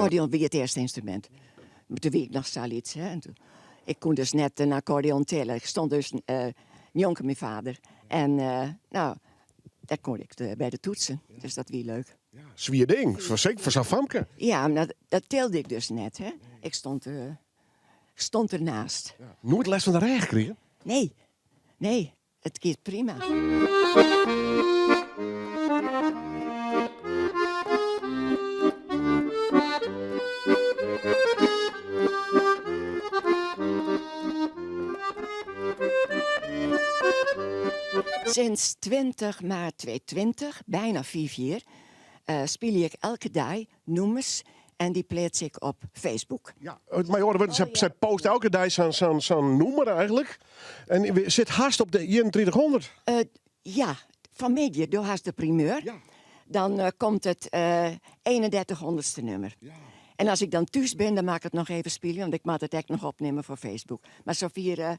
Akkordeon wie it earste ynstrumint. Doe wie ik noch sa lyts. Hè. Ik koe dus net in akkordeon tille. Ik stond dus njonken myn vader. En nou, dêr koe ik by de toetsen. Dus dat wie leuk. Ja, swier ding, seker foar sa'n famke. Ja, mar dat tilde ik dus net. Hè. Ik stond ernaast. Ja. Noait lêst fan de rêch krigen? Nee, nee, it giet prima. Sinds 20 maart 2020, bijna 5 jier, spylje ik elke dei nûmers en dy pleats ik op Facebook. Ja, mar joh, sy post elke dei sa'n nûmer eigentlik. En sit hast op de 3100. Ja, fan 'e middei, do hast de primeur. Dan komt it 3100ste nûmer. En as ik dan thús bin, dan moat ik it noch even spylje, want ik moat it ek noch opnimme foar Facebook. Mar safier,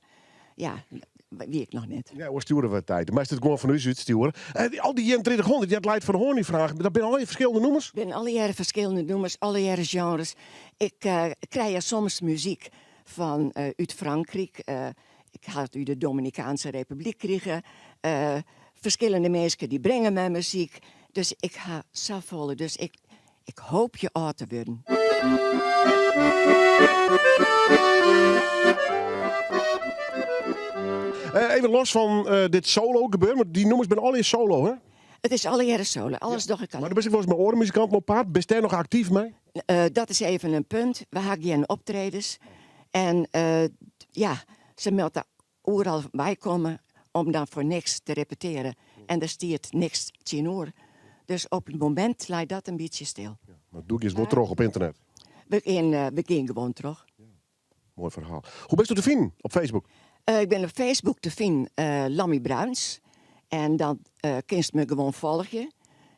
ja, wie ik noch net. Ja, we stjoere wat tiid. Meist it gewoan fan ús útstjoere. Al dy 3100, dat leit fan Hoorn die fraach. Dat binne allegear ferskillende nûmers? Binne allegear ferskillende nûmers, allegear genres. Ik krij soms muzyk fan út Frankryk. Ik ha it út de Dominikaanske Republyk krigen. Ferskillende minsken dy bringe my muzyk. Dus ik ha safolle. Dus ik hoopje âld te wurden. Even los fan dit solo gebeuren, want dy nûmers binne allegear solo, hè? It is allegear solo, alles doch ik Mar do bist ek wolris mei oare muzikanten op paad. Bist dêr noch aktyf mei? Dat is even in punt. We ha gjin optredens. En ja, se moatte oeral bykomme om dan foar niks te repetearjen. En der stiet niks tsjinoer. Dus op it momint leit dat in bytsje stil. Ja, mar do giest wol troch op ynternet? We gean gewoan troch. Moai ferhaal. Hoe bist do te finen op Facebook? Ik bin op Facebook te finen Lammy Bruins. En dan kinst my gewoan folgje.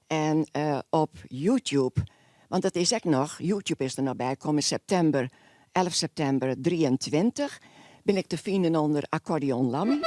En op YouTube, want dat is ek noch, YouTube is der noch by, kom yn septimber, 11 septimber 23, bin ik te finen ûnder Accordeon Lammy.